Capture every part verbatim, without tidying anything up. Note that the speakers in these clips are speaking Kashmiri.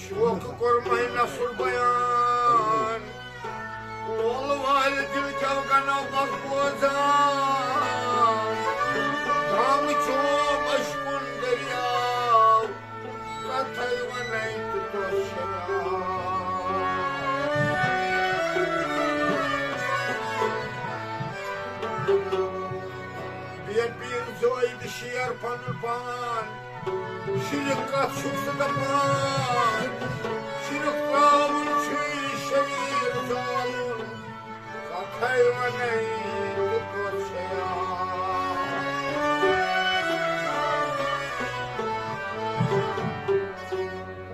شوقہٕ کوٚرمَے نثر بیان، لولہٕ والہِ دِل کیٛاہ گنو بس بوزان۔ گامہٕ چوم اشکُن دٔریاو، کتھے ونے تہٕ توٚژھ شیان۔ بے پیٖر زٲیِد شیر پنُن پان، شِرک کتھ چھُکھ ژٕ دپان؟ شِرک ترٛاوُن چھُے شریٖر زالُن، کتھے ونے تہٕ توٚژھ شیان۔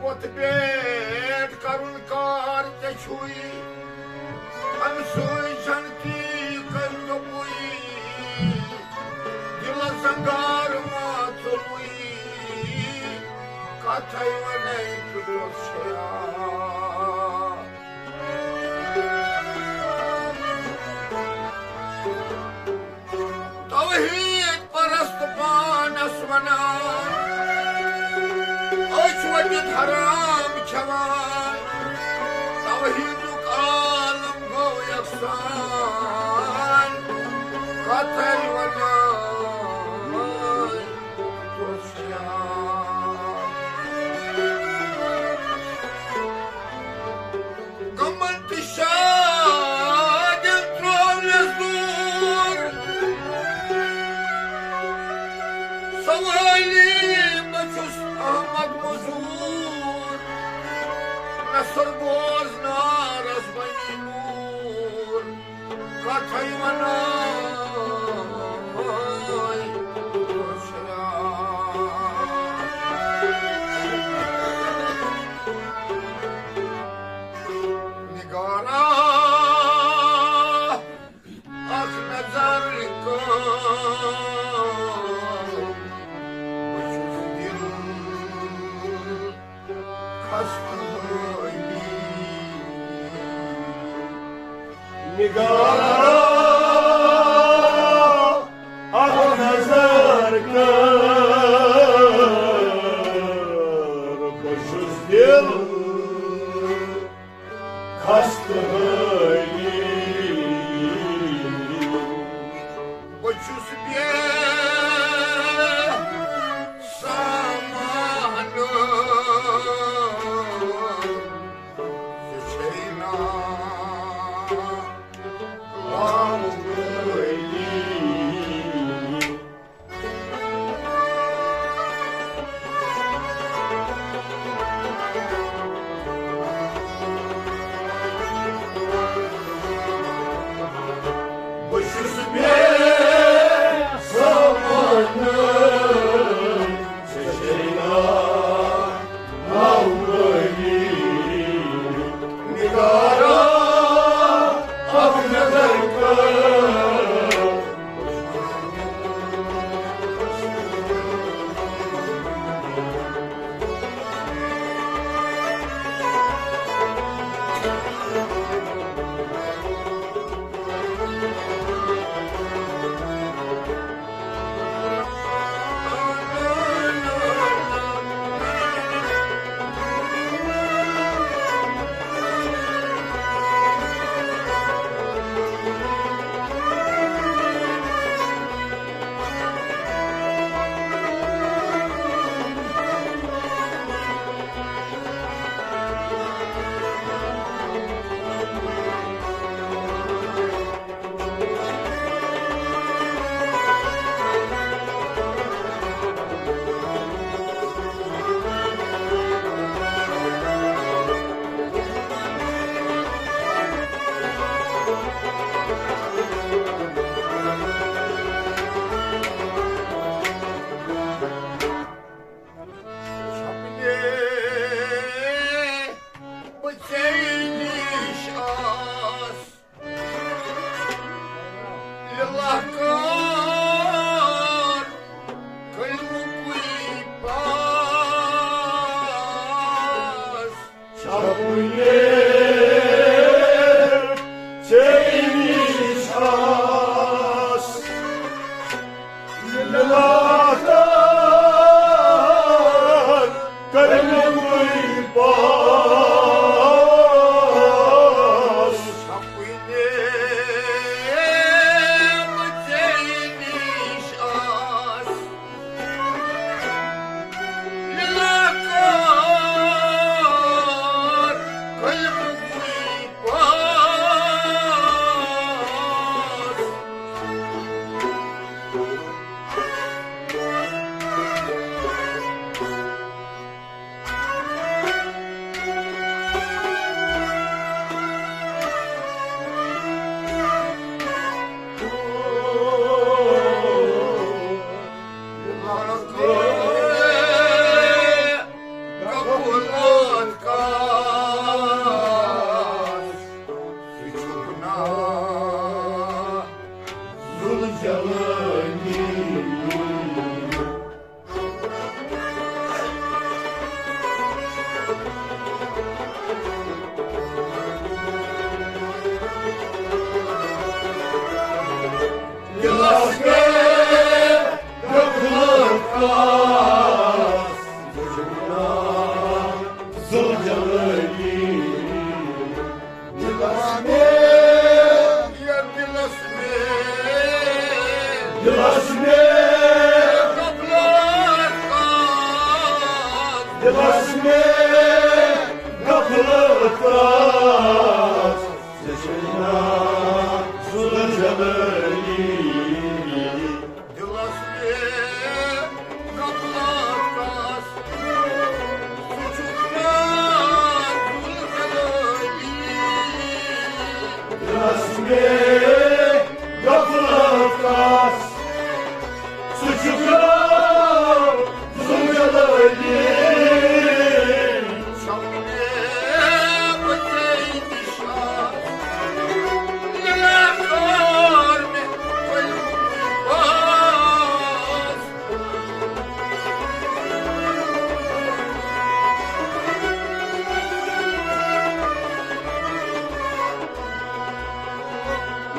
وۄتھ بیٹھ کرُن کار ژےٚ چھُے، امہِ سۭتۍ جنتی کٔرۍ دوٚپُے، دِلس زنگار ما ژوٚلُے، کتھے ونے تہٕ توٚژھ شیان۔ توحید پرست پانس ونان، أچھ ؤٹِتھ حرام کھٮ۪وان۔ توحیدُک عالم گوٚو یکسان، کتھے ونان توٚژھ شیان۔ غمن تہٕ شادن ترٛوونس دوٗر۔ سوٲلی بہٕ چھُس احمد مزوٗر، نثر بوزنارس بنی موٗر۔ کتھے ونان توٚژھ شیان۔ نگارا، اکھ نظر کر، بہٕ چھُس دِل خستہٕ حٲلی۔ نگارا، اکھ نظر کر، بہٕ چھُس دِل خستہٕ حٲلی۔ بہٕ چھُس بے سامان، ژےٚ چھے نا لامکٲلی۔ بہٕ چھُس بے سامان، ژےٚ چھے نا ناوٲلی۔ نگارا، اکھ نظر کر۔ لِلہ کار کلمُکُے پاس۔ چھپنے ژے نِش آس۔ لِلہ کار کلمُکُے پاس۔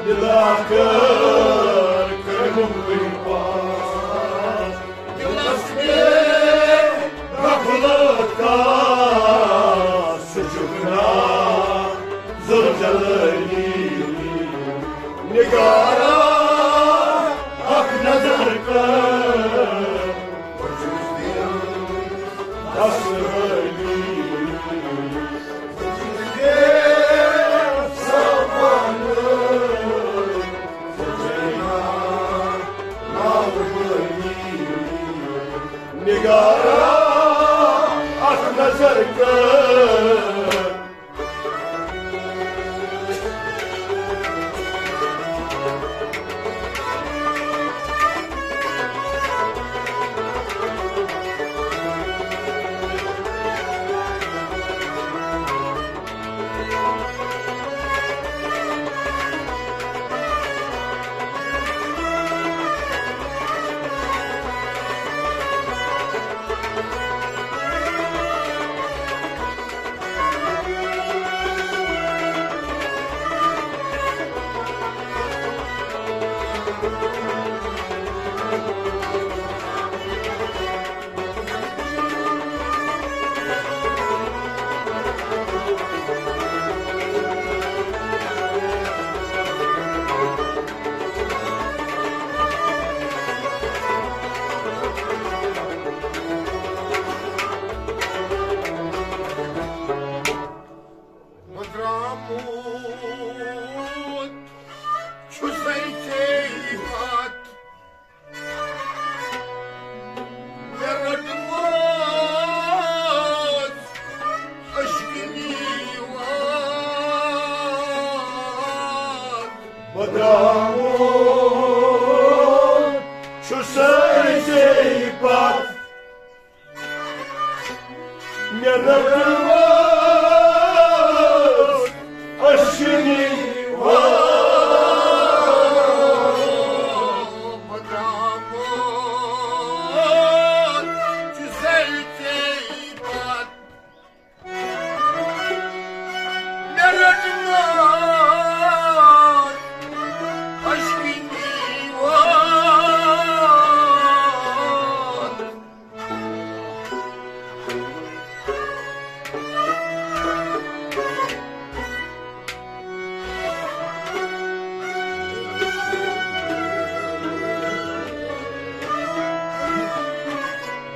دِلا کٔر کٔرٕم وٕنۍ پاس۔ دِلس مےٚ غفلت کا سُہ چھُکھ نا زُلجلٲلی۔ نِگارا اکھ نظر کر، بہٕ چھُس دِل دستہٕ حٲلی۔ نِگارا اکھ نظر کر۔ بہٕ درٛامُت چھُسَے ژے پتھ۔ مےٚ رٔٹمٕژ اشکنی وٲژ۔ بہٕ درٛامُت چھُسَے ژے پتھ۔ مےٚ رٔٹمٕژ اشکنی وٲژ۔ بہٕ درٛامُت چھُسَے ژے پتھ۔ مےٚ رٔٹمٕژ اشکنی وٲژ۔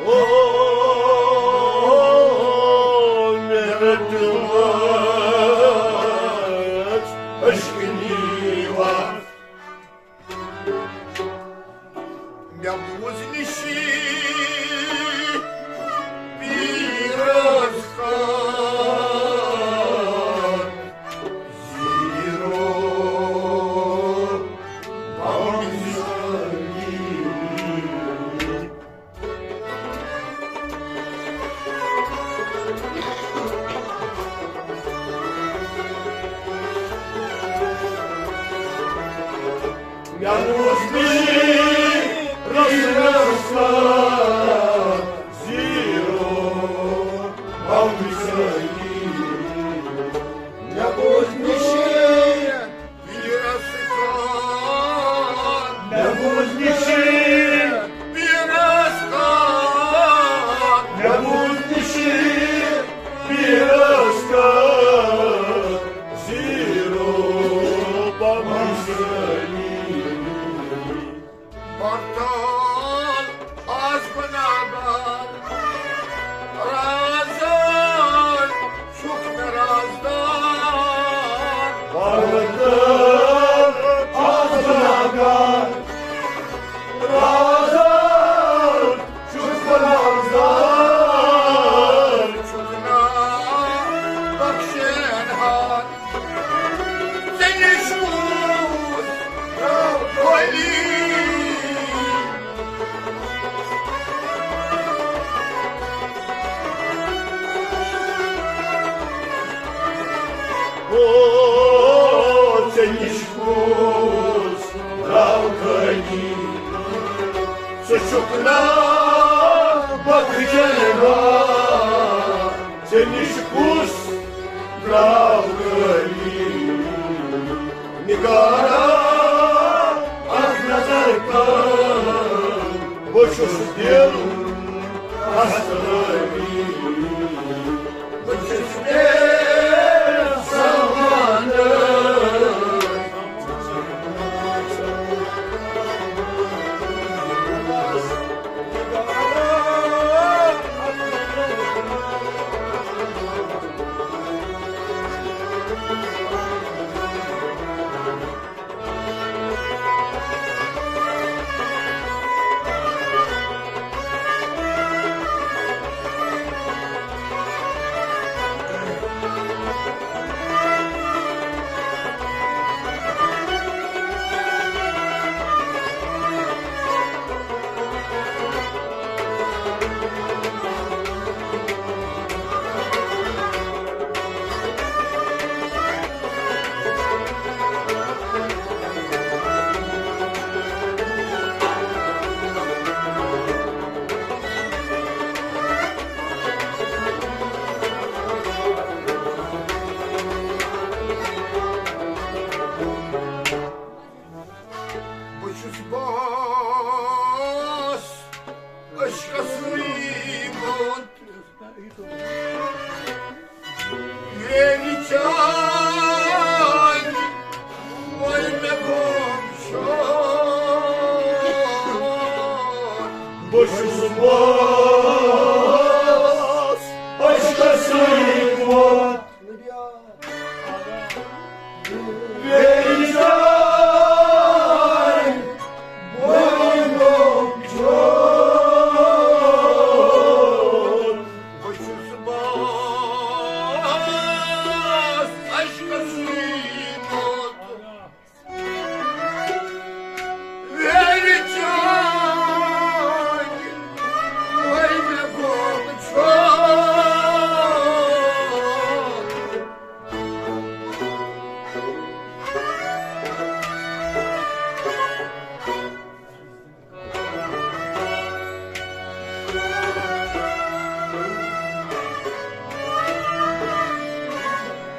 او، مےٚ رٔٹمٕژ اشکنی وٲژ۔ مےٚ بوٗز نِشی پیٖرس کتھ، زیٖرو بنسٲیی۔ مےٚ بوٗز نہٕ رسولس کتھ، زیٖرو بنسٲیی۔ مےٚ بوٗز نِشی پیٖرس کتھ۔ مےٚ بوٗز نِشی پیٖرس کتھ۔ مےٚ بوٗز نِشی پیٖرس کتھ۔ زیٖرو بنسٲیی۔ پرتال آز گُناہگار، رازدار چھُکھ مےٚ رازدار۔ پرتال آز گُناہگار، رازدار چھُکھ مےٚ رازدار۔ چھُکھ نا بخشن ہار۔ ژےٚ نِش کُس درٛاو خٲلی؟ او، ژےٚ نِش کُس درٛاو خٲلی؟ ژٕ چھُکھ نا بخشن ہار۔ ژےٚ نِش کُس درٛاو خٲلی؟ نِگارا چھُس دِل خستہٕ حٲلی، بہٕ چھُس بے سامان۔ بہٕ چھُس باس عشقَس منٛز۔ میٲنۍ جان، وۄنۍ مےٚ گوٚو شور۔ بہٕ چھُس باس عشقَس سۭتۍ ووت۔ میٲنۍ جان، وۄنۍ گوٚو شور۔ بہٕ چھُس باس عشقَس سۭتۍ موت۔ میٲنۍ جان، وۄنۍ مےٚ گوٚو شور۔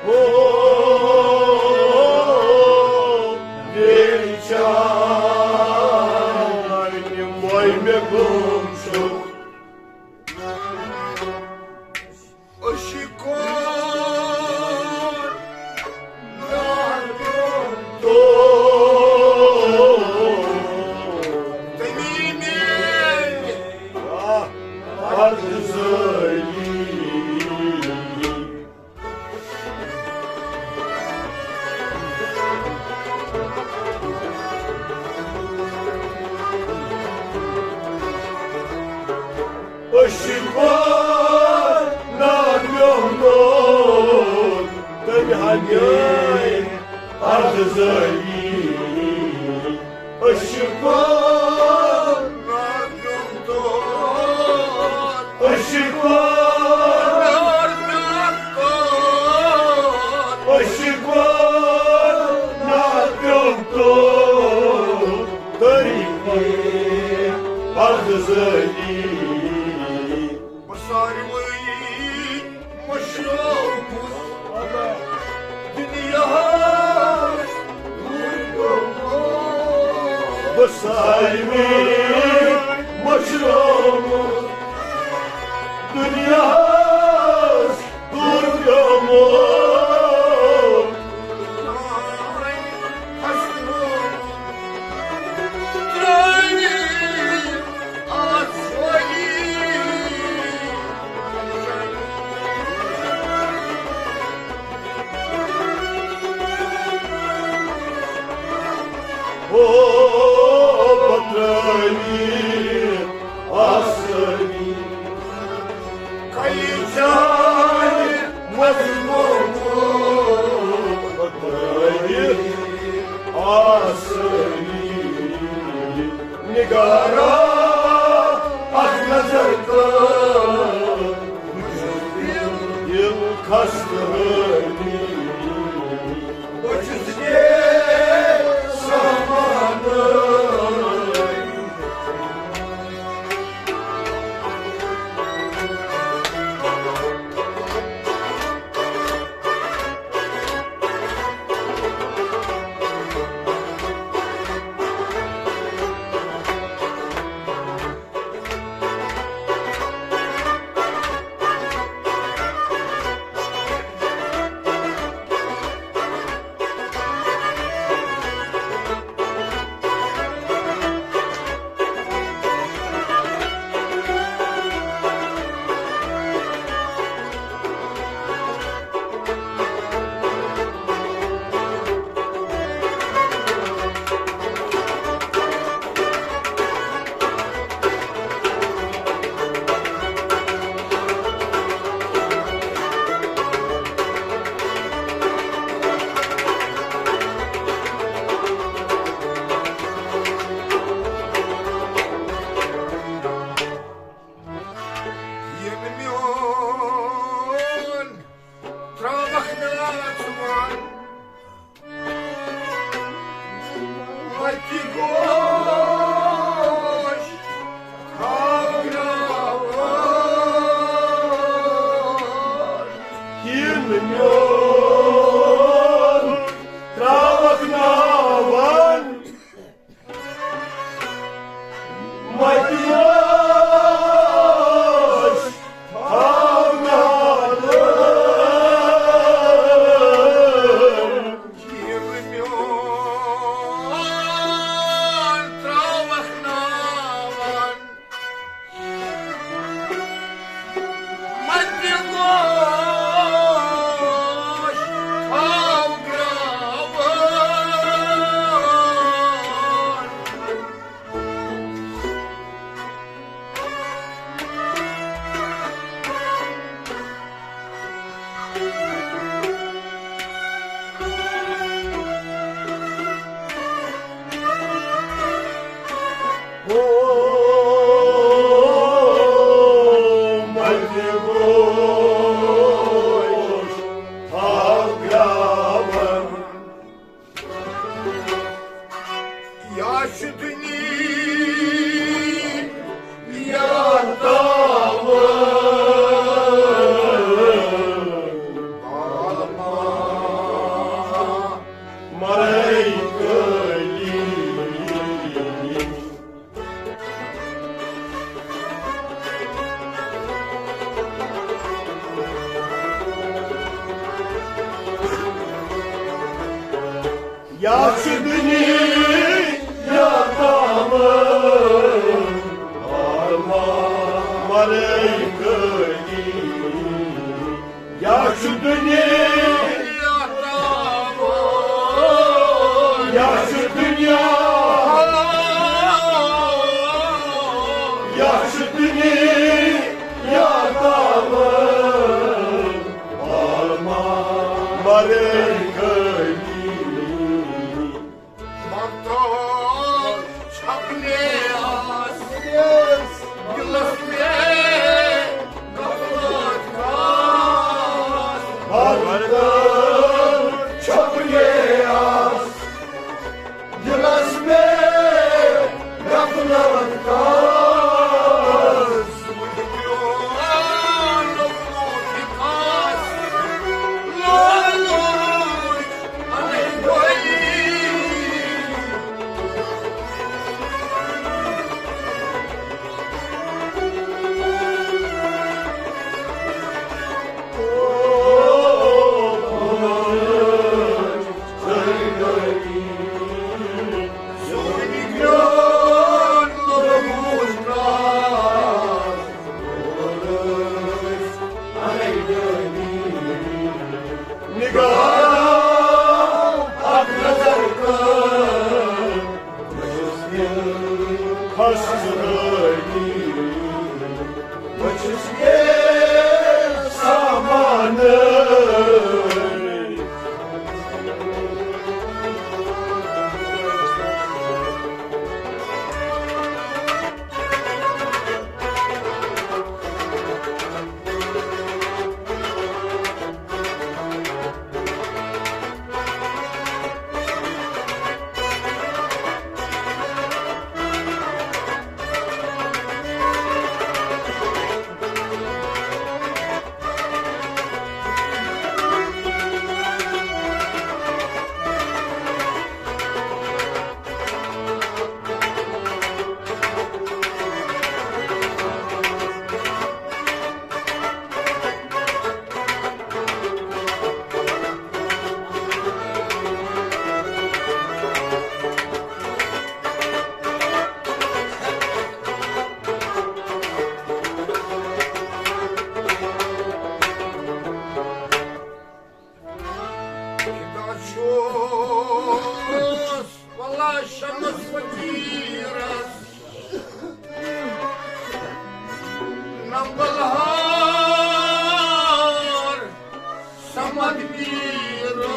او، میٲنۍ جان، وۄنۍ مےٚ گوٚو شور۔ أشی کوٚر نار پیوٚم تو۔ تٔمی میلہِ افضٲیی۔ أشی کوٚر نار پیوٚم تو۔ تٔمۍ ہا میٲنۍ افضٲیی۔ أشی کوٚر نار پیوٚم تو۔ أشی کوٚر نار پیوٚم تو۔ أشی کوٚر نار پیوٚم تو۔ طریقے افضٲیی۔ بہٕ ساروٕے مٔشرٲومٕژ دُنیاہَس دوٗر پیوٚمُت۔ بہٕ ساروٕے مٔشرٲومٕژ دُنیاہَس دوٗر پیوٚمُت۔ او پترٲوِتھ آسٲنی۔ کَلہِ جانہِ منٛز مومُت پترٲوِتھ آسٲنی۔ نگارا اکھ نظر کر، بہٕ چھُس دِل خستہٕ حٲلی۔ بہٕ چھُس بے سامان۔ کِن میون ترٛاوَکھ ناوَن، مَتہِ وٲج تھاو نادٕ۔ کِن میون ترٛاوَکھ ناوَن، مَتہِ گوش تھاو گراوان۔ او مَتہِ گوش تھاو گراوان۔ یا چھُ دُنیا تاوان، عالما مرے کٲلی۔ یا چھُ دُنیا تاوان، عالما مرے کٲلی۔ یا چھُ دُنیا، یا چھُ دُنیا، یا چھُ دُنیا تاوان، عالما مرے کٲلی۔ مگر چھپنے آس دلس میں غفلت کھاس۔ مگر چھپنے آس دلس میں غفلت کھاس۔ نگاہ اکھ نظر کر، بہٕ چھُس یہِ خستگٲری، بہٕ چھُس یہِ سامانہٕ۔ فدا چھُس واللہ شمس فقیرس، نہ بلہار صمد پیرس۔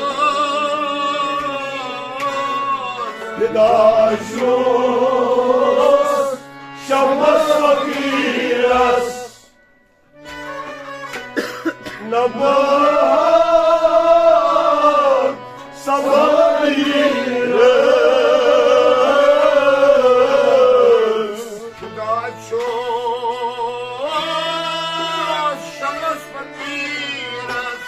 فدا چھُس شمس فقیرس، نہ بہار صمد پیرس۔ فدا چھُس شمس فقیرس،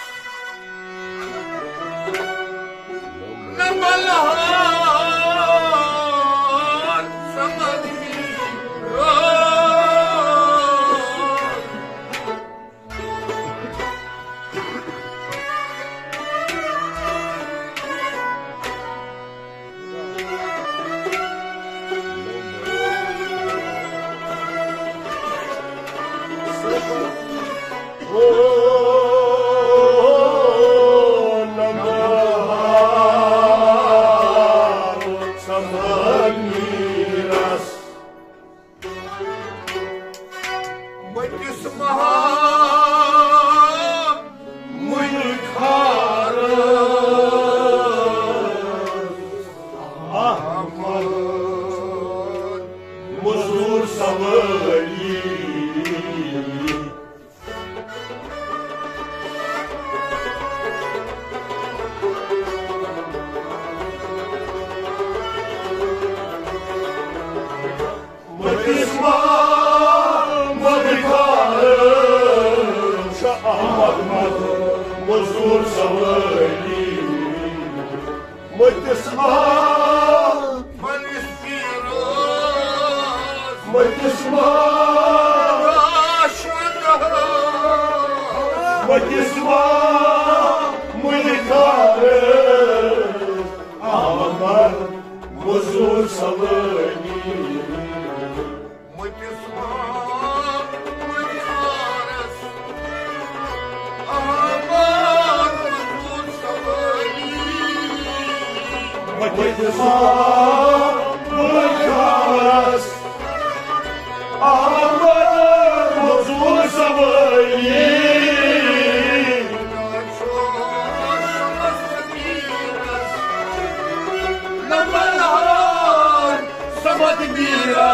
مزور سوٲری۔ مٔتِس ما، مٔتِس ما، مٔتِس ما، مُلکارس آمد مزور سوٲری۔ مٔتِس ما، مُلکارس آمد مزور سوٲری۔ مٔتِس ما، مُلکارس آمد مزور سوٲری۔ نمبرہار سمد میرا۔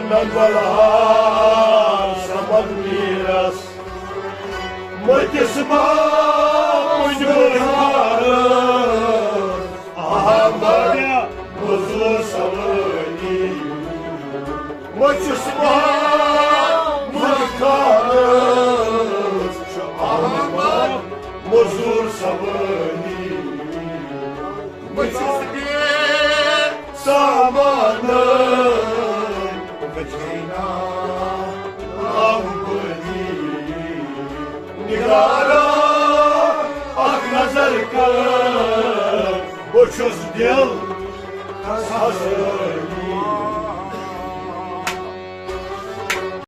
نمبرہار سمد میرس مٔتِس ما، مُنجُر احمد مزور سوٲری۔ مٔتِس ما، مُنجُر احمد مزور سوٲری۔ مٔتِس بے سامانہٕ وٕچھے نا آبٲدی۔ نگارا، اکھ نظر کر، بہٕ چھُس دِل کھسٲنی۔